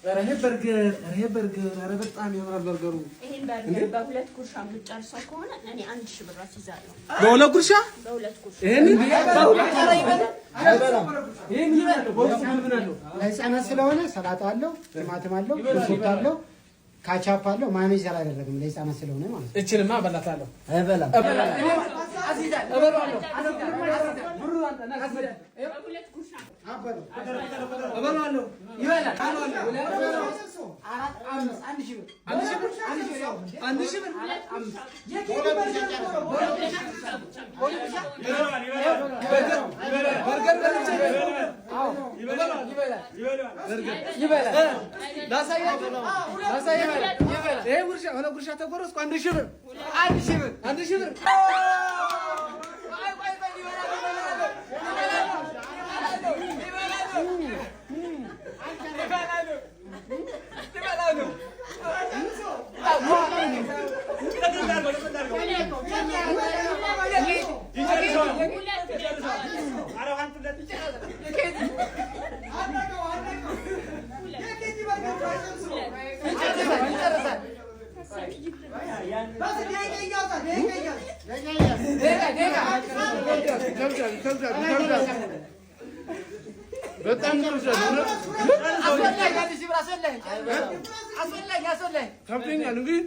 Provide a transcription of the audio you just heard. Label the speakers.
Speaker 1: ኧረ ይሄ በርገር፣ ኧረ ይሄ በርገር፣ ኧረ በጣም ያምራል በርገሩ።
Speaker 2: ይሄን በርገር በሁለት ጉርሻ የምትጨርሰው ከሆነ እኔ 1000 ብር አስይዛለሁ።
Speaker 1: በሁለት ጉርሻ?
Speaker 2: በሁለት ጉርሻ።
Speaker 1: ይሄንን ይሄን ምን አለው? በውስጡ ምን ምን አለው?
Speaker 3: ለህፃናት ስለሆነ ሰላጣ አለው፣ ቲማቲም አለው፣ ሽንኩርት አለው፣ ካቻፕ አለው። ማዮኔዝ አላደረግም ለህፃናት ስለሆነ ማለት ነው።
Speaker 1: እችንማ እበላታለሁ።
Speaker 4: አይበላም።
Speaker 1: እበላለሁ።
Speaker 2: በሁለት ጉርሻ።
Speaker 1: እበላለሁ።
Speaker 4: ይበላል።
Speaker 3: አራት አምስት 1000 ብር።
Speaker 1: 1000 ብር፣ 1000 ብር። በርገር በልቼ
Speaker 4: ይበላል።
Speaker 1: ላሳያችሁ፣ ላሳያችሁ። ይሄ ጉርሻ ሁለት ጉርሻ ተጎረስኩ 1000 ብር።
Speaker 4: 1000 ብር።
Speaker 1: 1000 ብር። ይከብዳል፣ ይከብዳል፣ ይከብዳል። በጣም ይከብዳል።
Speaker 4: አስወላኝ 1000 ብር አስወላኝ። አስወላኝ አስወላኝ።
Speaker 1: ከብዶኛል እንግዲህ።